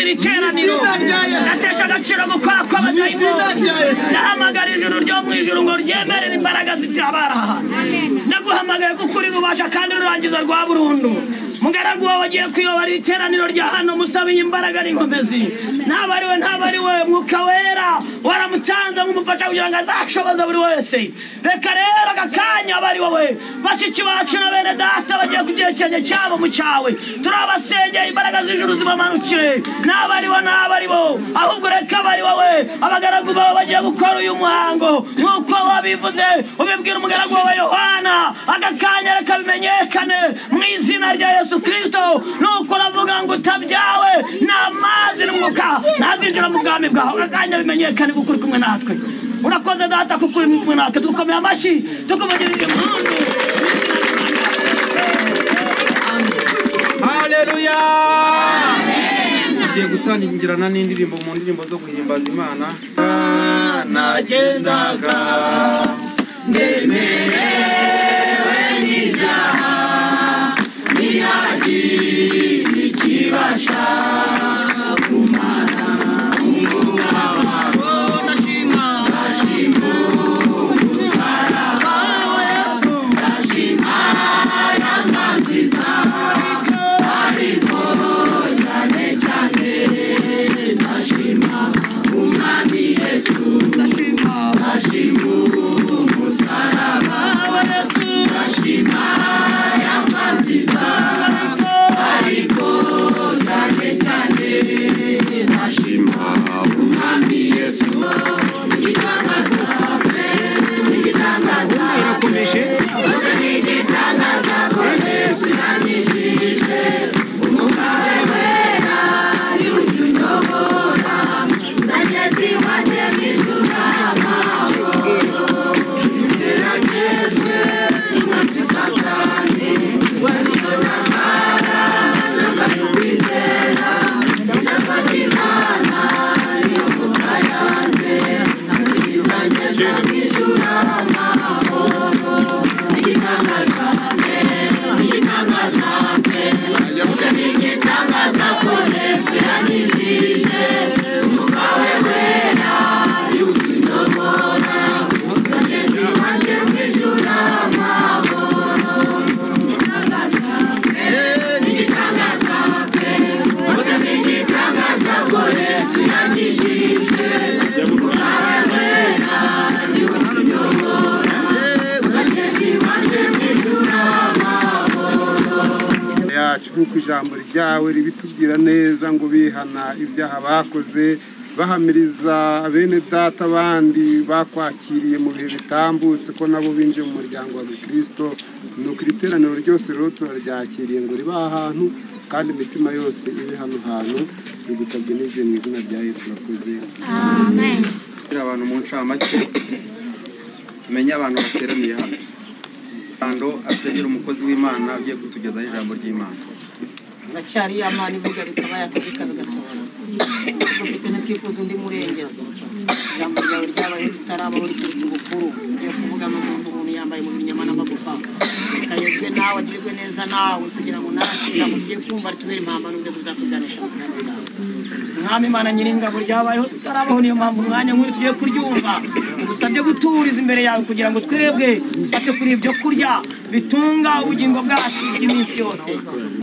iri teraniro, ndatesha agaciro gukora kw'abadayimoni, ndahamagara ijuru ryo mu ijuru ngo ryemerere imbaraga zitabara aha. Ndaguhamagaye kuko uri rubasha kandi rurangiza rwa burundu. Mugaragu wawe agiye kuyobora iri teraniro rya hano, musabiye imbaraga n'inkomezi. Naba ari we, ntaba ari we, Mwuka Wera waramutanze nk'umufasha kugira ngo azashoboze buri wese. Reka rero aka kanya aba ari wowe, bashiki bacu na bene data bagiye kugira ikirenge cyabo mu cyawe, turabasengeye imbaraga z'ijuru zibamanukire. Naba ari bo, naba ari bo, ahubwo reka aba ari wowe. Abagaragu bawe bagiye gukora uyu muhango nk'uko wabivuze ubibwira umugaragu wawe Yohana. Aka kanya reka bimenyekane mu izina rya Yesu Kristo. Nuko uravuga ngo utabyawe n'amazi n'umwuka ntazinjira mu bwami bwawe. Aka kanya bimenyekane kuko uri kumwe natwe. Urakoze data kuko uri kumwe natwe. Dukomeye amashyi tukuvugirije impundu. Haleluya. Tugiye gutangirana n'indirimbo mu ndirimbo zo guhimbaza Imana. Nagendaga ndemerewe n'ibyaha, ntihagire ikibasha kumara umubabaro. Ndashima, ndashima umusaraba wa Yesu, ndashima ya nziza, ariko cyane cyane ndashima Umwami Yesu, ndashima, ndashima umusaraba wa Yesu, ndashima ya nziza, ariko cyane cyane ndashima Umwami Yesu. Igitangaza pe, igitangaza Irakomeje. Gusa ni igitangaza ko Yesu yanyijije Umwuka we wera niwe ujya unyobora, uzageza iwanjye mu ijuru amahoro. Ngeragejwe n'umwanzi Satani, we niyo ntambara, nambaye ukwizera, ijambo ry'Imana niyo mvuga yanjye, izangeza mu ijuru amahoro. Igitangaza pe, igitangaza pe, gusa ni igitangaza ko Yesu yanyijije Umwuka we wera niwe unyobora, uzageza iwanjye mu ijuru amahoro. Igitangaza pe, igitangaza pe, gusa ni igitangaza ko Yesu yanyijije Umwuka we wera niwe unyobora, uzageza iwanjye mu ijuru amahoro. Yacu nk'uko ijambo ryawe ribitubwira neza ngo bihana ibyaha bakoze, bahamiriza bene data bandi bakwakiriye mu bihe bitambutse ko nabo binjiye mu muryango wa Kristo. Nuko iri teraniro ryose rero turaryakiriye ngo ribe ahantu kandi imitima yose ibe hano hantu. Bigusabye nizeye mu izina rya Yesu, urakoze. Amen. Abantu mu ncamake tumenye abantu bateraniye hano. Ando asengera umukozi w'Imana ugiye kutugezaho ijambo ry'Imana. Uracyari ya Mana ivuga bikaba yategeka bigasohora. Ufite n'twifuza undi murengezi. Ijambo ryawe ryabaye tutarabaho rituruta ubukuru. Ugiye kuvuga n'umuntu, umuntu yambaye umubiri inyama n'amagufa. Reka yezwe nawe, agirirwe neza nawe, kugira ngo natwe ijambo tugiye kumva ritubere impamba n'ubwo tuzakuganisha mu bwami bwawe. Mwami Imana nyiringabo, ryabayeho tutarabaho, niyo mpamvu umwanya nk'uyu tugiye kuryumva. Tugusabye guturiza imbere yawe kugira ngo twebwe dufate kuri ibyo kurya bitunga ubugingo bwacu by'iminsi yose.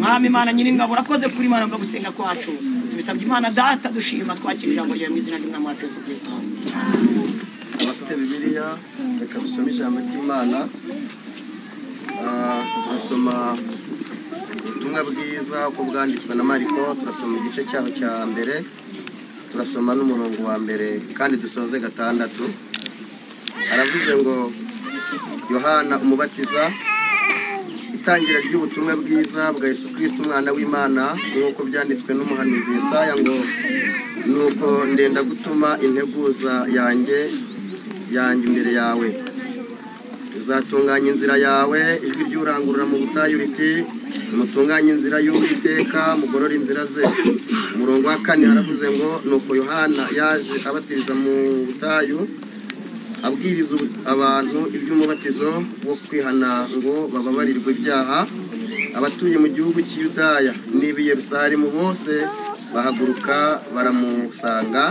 Mwami Imana nyiringabo, urakoze kuri Imana mva gusenga kwacu. Tubisabye Imana data dushima, twakira ijambo ryawe mu izina ry'Umwami wacu Yesu Kristo. Abafite Bibiliya reka dusome ijambo ry'Imana. Turasoma ubutumwa bwiza uko bwanditswe na Mariko, turasoma igice cyaho cya mbere, turasoma n'umurongo wa mbere kandi dusoze 6. Aravuze ngo Yohana umubatiza, itangira ry'ubutumwa bwiza bwa Yesu Kristo umwana w'Imana, nk'uko byanditswe n'umuhanuzi Yesaya ngo nuko ndenda gutuma integuza yanjye imbere yawe, uzatunganya inzira yawe. Ijwi ry'urangurura mu butayu riti mutunganye inzira y'Uwiteka, mugorore inzira ze. Umurongo wa 4 haravuze ngo nuko Yohana yaje abatiriza mu butayu, abwiriza abantu iby'umubatizo wo kwihana ngo bababarirwe ibyaha. Abatuye mu gihugu cy'i Yudaya n'i Yerusalemu bose Bahaguruka baramusanga,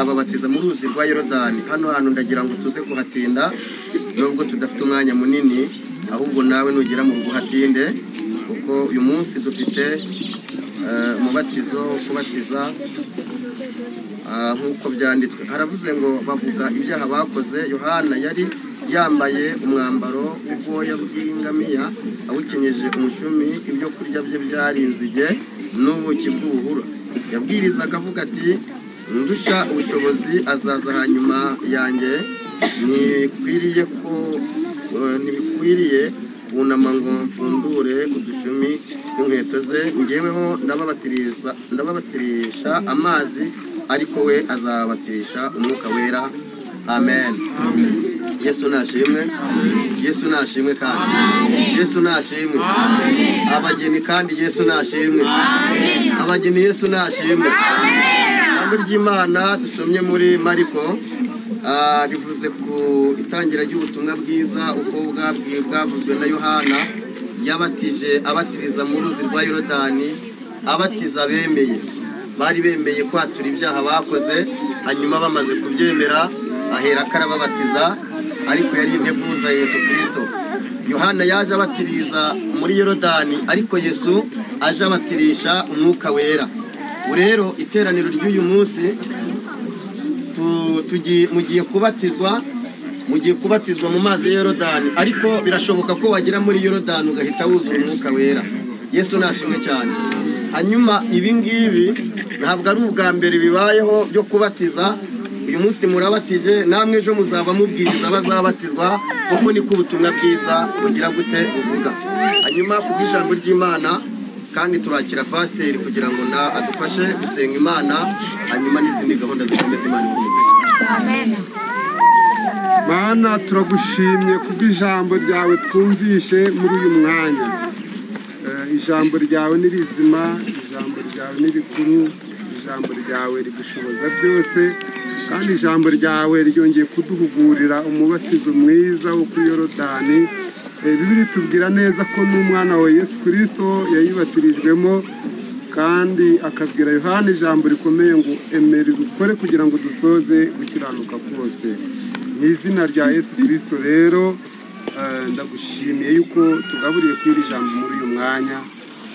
ababatiza mu ruzi rwa Yorodani. Hano hantu ndagira ngo tuze kuhatinda nubwo tudafite umwanya munini, ahubwo nawe nugera mu rugo hatinde, kuko uyu munsi dufite umubatizo wo kubatiza nk'uko byanditswe. Haravuze ngo bavuga ibyaha bakoze. Yohana yari yambaye umwambaro w'ubwoya bw'ingamiya, awukenyeje umushumi, ibyo kurya bye byari inzige n'ubuki bw'ubuhura. Yabwirizaga avuga ati: ndusha ubushobozi azaza hanyuma yanjye, ntibikwiriye kunama ngo mfundure udushumi tw'inkweto ze. Njyeweho ndababatirisha amazi, ariko we azabatirisha umwuka wera. Amen. Yesu nashimwe. Yesu nashimwe kandi. Yesu nashimwe. Abageni kandi Yesu nashimwe. Abageni Yesu nashimwe. Ijambo ry'Imana dusomye muri Mariko rivuze ku itangira ry'ubutumwa bwiza uko bwavuzwe na Yohana. Yabatije abatiriza mu ruzi rwa Yorodani, abatiza bemeye, bari bemeye kwatura ibyaha bakoze, hanyuma bamaze kubyemera ahera akarababatiza, ariko yari integuza Yesu Kristo. Yohana yaje abatiriza muri Yorodani, ariko Yesu aje abatirisha umwuka wera. Rero iteraniro ry'uyu munsi mugiye kubatizwa mu mazi ya Yorodani, ariko birashoboka ko wagera muri Yorodani ugahita wuzura umwuka wera. Yesu nashimwe cyane. Hanyuma ibi ngibi ntabwo ari ubwa mbere bibayeho byo kubatiza. Uyu munsi murabatije, namwe ejo muzaba mubwiriza bazabatizwa, kuko niko ubutumwa bwiza bugira gute buvuga. Hanyuma kubw'ijambo ry'Imana kandi turakira pasiteri kugira ngo na adufashe gusenga Imana, hanyuma n'izindi gahunda zikomeza Imana ikomeze. Amen. Mana, turagushimye kubw'ijambo ryawe twumvishe muri uyu mwanya. Ijambo ryawe ni rizima, ijambo ryawe ni rikuru, ijambo ryawe rigushoboza byose, kandi ijambo ryawe ryongeye kuduhugurira umubatizo mwiza wo kuri Yorodani. Bibiliya itubwira neza ko n'umwana wa Yesu Kristo yayibatirijwemo, kandi akabwira Yohana ijambo rikomeye ngo emera ubikore kugira ngo dusoze gukiranuka kose. Mu izina rya Yesu Kristo rero ndagushimiye yuko tugaburiye kuri iri jambo muri uyu mwanya,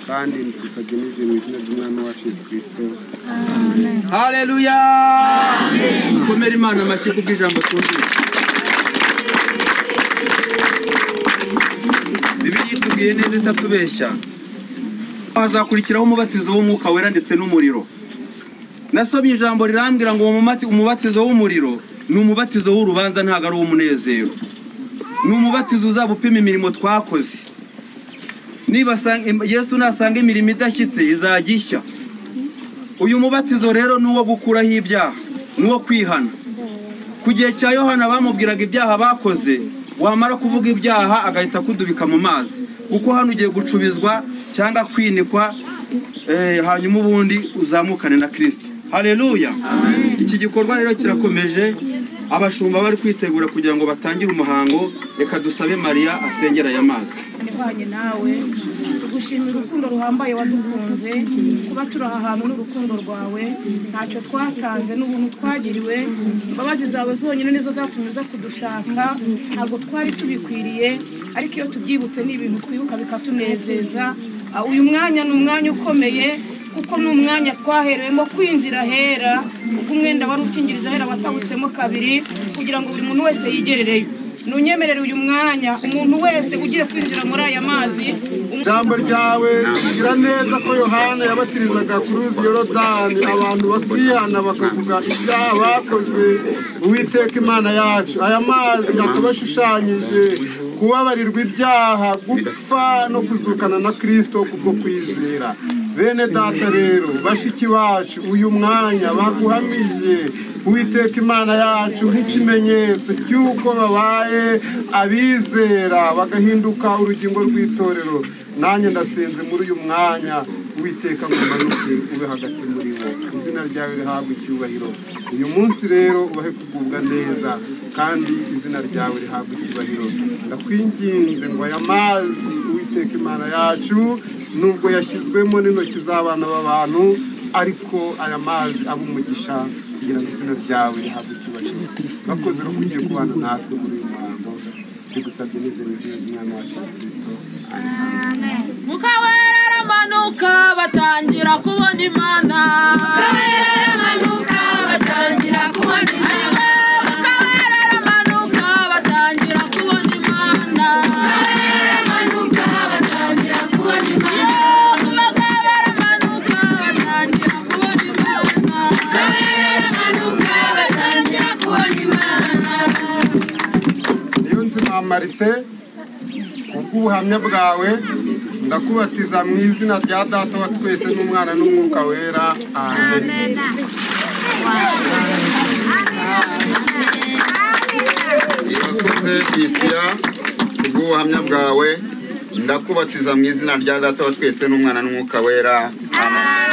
kandi ndagusabye nizeye mu izina ry'Umwami wacu Yesu Kristo. Amen. Haleluya. Komera Imana amashyi kubw'ijambo twumvise. Bibiliya itubwiye neza itatubeshya, hazakurikiraho umubatizo w'umwuka wera ndetse n'umuriro. Nasomye ijambo rirambwira ngo umubatizo w'umuriro ni umubatizo w'urubanza, ntabwo ari uw'umunezero. Ni umubatizo uzaba upima imirimo twakoze. Niba Yesu nasanga imirimo idashyitse izajya ishya. Uyu mubatizo rero ni uwo gukuraho ibyaha, ni uwo kwihana. Ku gihe cya Yohana bamubwiraga ibyaha bakoze, wamara kuvuga ibyaha agahita akudubika mu mazi, kuko hano ugiye gucubizwa cyangwa kwinikwa, hanyuma ubundi uzamukane na Kristo. Haleluya. Iki gikorwa rero kirakomeje, abashumba bari kwitegura kugira ngo batangire umuhango. Reka dusabe Mariya asengera aya mazi. Ihwanye nawe, tugushimira urukundo ruhambaye wadukunze, kuba turi aha hantu n'urukundo rwawe, ntacyo twatanze n'ubuntu twagiriwe. Imbabazi zawe zonyine nizo zatumye uza kudushaka, ntabwo twari tubikwiriye, ariko iyo tubyibutse ni ibintu twibuka bikatunezeza. Uyu mwanya ni umwanya ukomeye, kuko ni umwanya twaherewemo kwinjira hera, ubwo umwenda wari ukingirije ahera watabutsemo kabiri, kugira ngo buri muntu wese yigerereyo. Nunyemerere uyu mwanya umuntu wese ugiye kwinjira muri aya mazi. Ijambo ryawe rigira neza ko Yohana yabatirizaga ku ruzi Yorodani, abantu bakihana bakavuga ibyaha bakoze. Uwiteka Imana yacu, aya mazi akabashushanyije kubabarirwa ibyaha, gupfa no kuzukana na Kristo kubwo kwizera. Bene data rero, bashiki bacu, uyu mwanya baguhamije Uwiteka Imana yacu nk'ikimenyetso cy'uko babaye abizera bagahinduka urugingo rw'itorero. Nanjye ndasenze muri uyu mwanya, Uwiteka ngo umanuke ube hagati muri bo. izina ryawe rihabwe icyubahiro. Uyu munsi rero ubahe kugubwa neza kandi izina ryawe rihabwe icyubahiro. Ndakwinginze ngo aya mazi Uwiteka Imana yacu, nubwo yashyizwemo n'intoki z'abana b'abantu, ariko aya mazi abe umugisha kugira ngo izina ryawe rihabwe icyubahiro. Bakoze rero ugiye kubana natwe muri uyu muhango, bigusabye n'izina ry'Umwami wacu Yesu Kristo. Amen. Mukawera aramanuka batangira kubona Imana. Mukawera aramanuka batangira kubona Imana. Mukawera aramanuka batangira kubona Imana. Mukawera aramanuka batangira kubona Imana. Mukawera aramanuka batangira kubona Imana. Mukawera aramanuka batangira kubona Imana. Niyo nzima Marite, kubw'ubuhamya bwawe ndakubatiza mu izina rya Data wa twese n'Umwana n'Umwuka Wera. Amen. Irakoze Christian, kubw'ubuhamya bwawe ndakubatiza mu izina rya Data wa twese n'Umwana n'Umwuka Wera. Amen.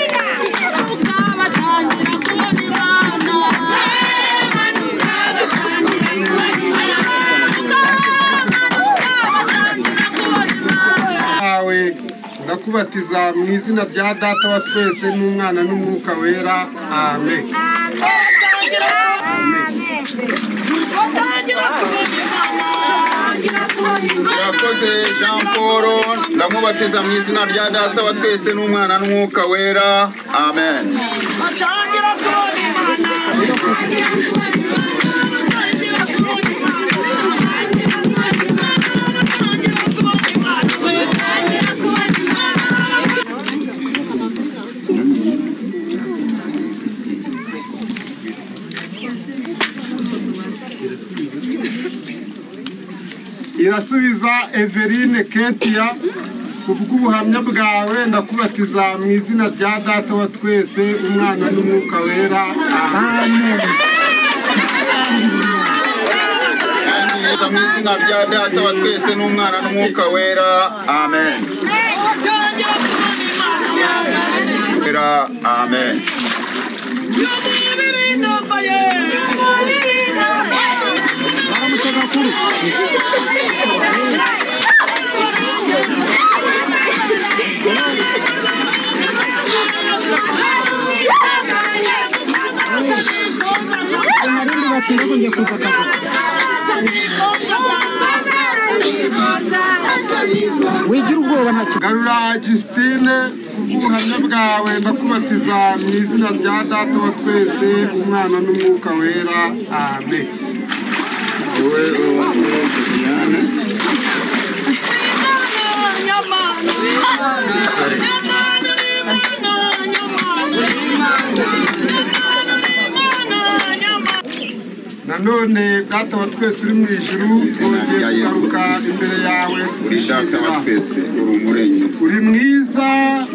Batangira kubona Imana. Ndakubatiza mu izina rya Data wa twese n'Umwana n'Umwuka Wera. Amen. Irakoze Jean Paul, ndamubatiza mu izina rya Data wa twese n'Umwana n'Umwuka Wera. Amen. Irasubiza Everine Kentia, kubw'ubuhamya bwawe ndakubatiza mu izina rya Data wa twese Umwana n'Umwuka Wera. Amen. Mu izina rya Data wa twese n'Umwana n'Umwuka Wera. Amen. Amen. Garura Justine, kubw'ubuhamya bwawe ndakubatiza mu izina rya Data wa twese Umwana n'Umwuka Wera. Amen. Wowe Uwase Juliane, Nanone Data wa twese uri mu ijuru, twongeye kugaruka imbere yawe uri Data wa twese, uri umurengezi, uri mwiza,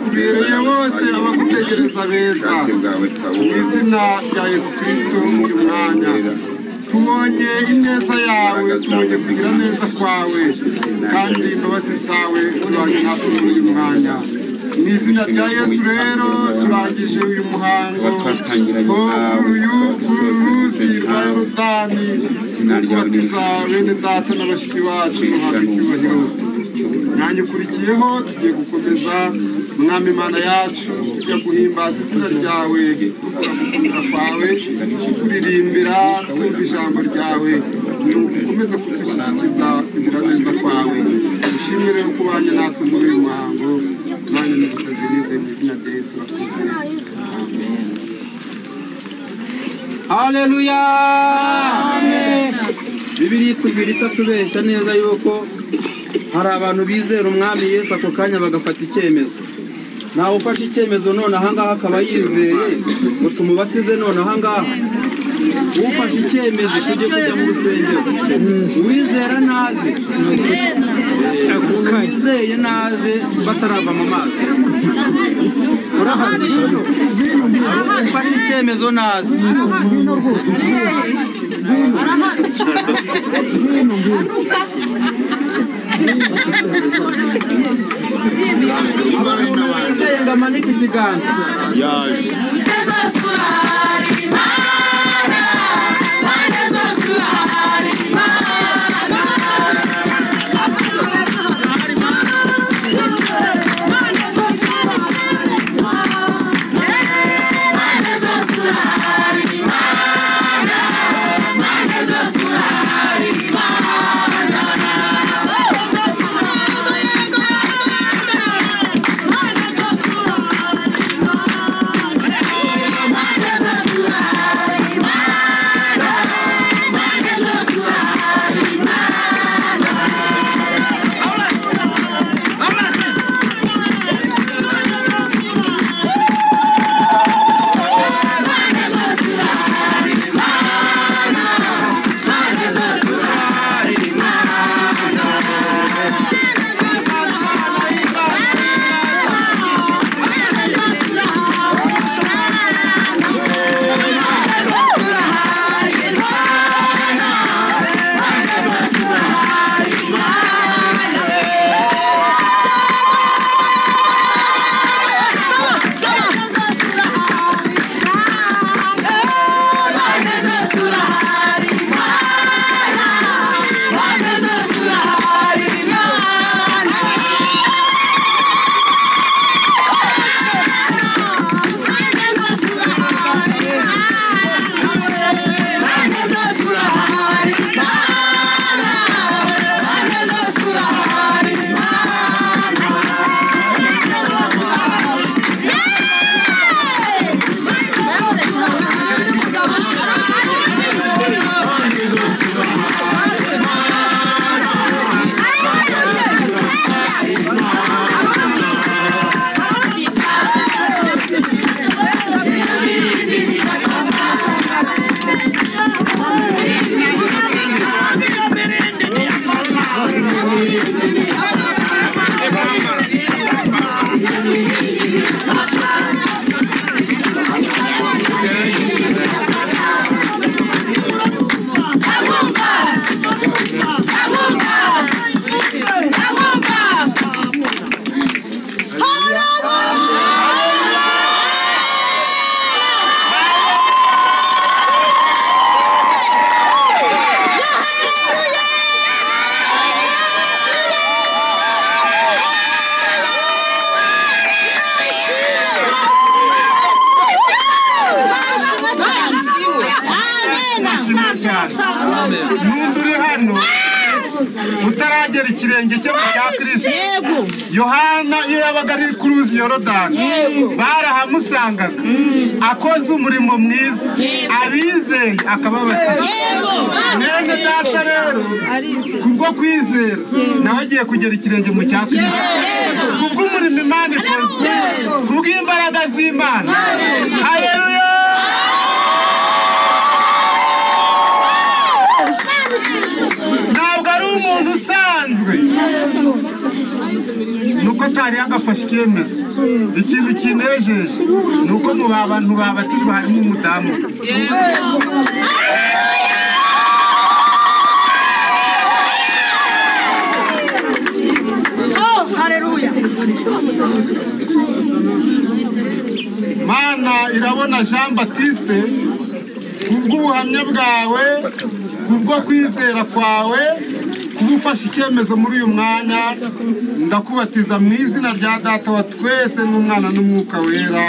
ubereye bose abagutegereza beza. Mu izina rya Yesu Kristo uyu mwanya tubonye ineza yawe, tubonye kugira neza kwawe, kandi imbabazi zawe zibanye natwe muri uyu mwanya. Mu izina rya Yesu rero turangije uyu muhango wo kuri uyu ruzi rwa Yorodani, kubatiza bene data na bashiki bacu muhabwe icyubahiro. Mwanya ukurikiyeho tugiye gukomeza Mwami Imana yacu, tujya guhimbaza izina ryawe, tuvuga gukunda kwawe, turirimbira, twumva ijambo ryawe, ukomeze kudushyikiza kugira neza kwawe. Ushimwe rero ko ubanye natwe muri uyu muhango. Mwanya nigusabye nizeye mu izina rya Yesu wakoze. Amen. Haleluya. Bibiliya itubwira itatubeshya neza yuko hari abantu bizera Umwami Yesu ako kanya bagafata icyemezo. Nawe ufashe icyemezo none ahangaha akaba yizeye ngo tumubatize none ahangaha. Ufashe icyemezo tujye kujya mu rusengero, uwizera naze, uwizeye naze batarava mu mazi. Ufashe icyemezo naze. Umuntu wicaye ngo amanike ikiganza. N'undi uri hano utaragera ikirenge cye mu cya Kristo. Yohana iyo yabaga ari ku ruzi Yorodani barahamusangaga akoze umurimo mwiza, abizeye akababatiza. Mwene data rero kubwo kwizera nawe agiye kugera ikirenge mu cya Kristo, kubw'umurimo Imana ikoze, kubw'imbaraga z'Imana. Haleluya! Ntabwo ari umuntu usanzwe, nuko atari yagafashe icyemezo. Ikintu kinejeje ni uko mu bantu babatijwe harimo umudamu. Mana irabona Jean Baptiste, kubw'ubuhamya bwawe, kubwo kwizera kwawe, kuba ufashe icyemezo muri uyu mwanya, ndakubatiza mu izina rya Data wa twese n'Umwana n'Umwuka Wera.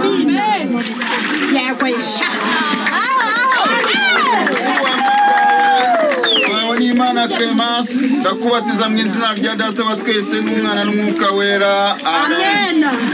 Amen. Imana Clemence, ndakubatiza mu izina rya Data wa twese n'Umwana n'Umwuka Wera. Amen. Amen.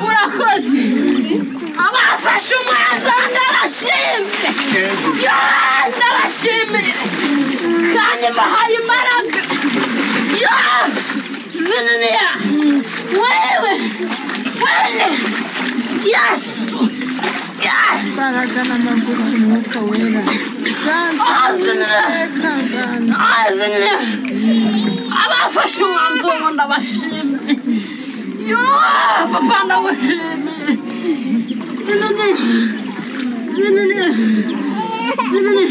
Murakoze abafashe umwanzuro ndabashimye ndabashimiye kandi mbahaye imbaraga zininiya wewe wene Yesu imbaraga n'amavuta umwuka wera zininiya abafashe umwanzuro ndabashimye papa ndagushimiye zinini zinini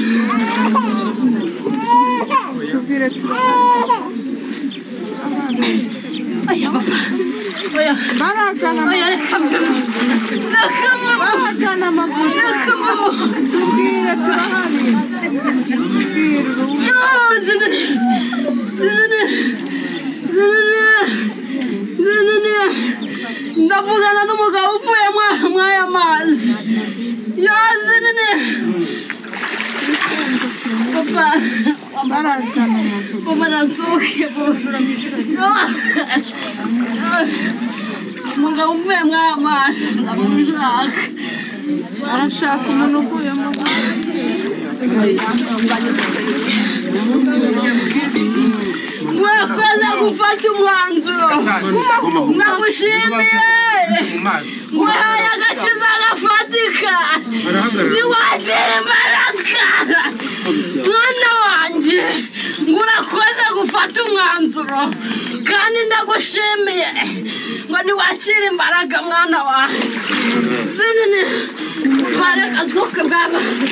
oya papa oya oya reka imbaraga n'amavuta tubwire turahari tubwire zinini zinini zinini ndavugana n'umugabo uvuye mwaya mazi zinini papa papa nasuke umugabo uvuye mwaya mazi ndamushaka arashaka umuntu uvuyemo murakoze gufata umwanzuro ndagushimiye nguhaye agakiza gafatika ntiwakira imbaraga mwana wanjye ngurakoze gufata umwanzuro kandi ndagushimiye ngo ntiwakire imbaraga mwana wanjye zinini bareka zuke bw'amazi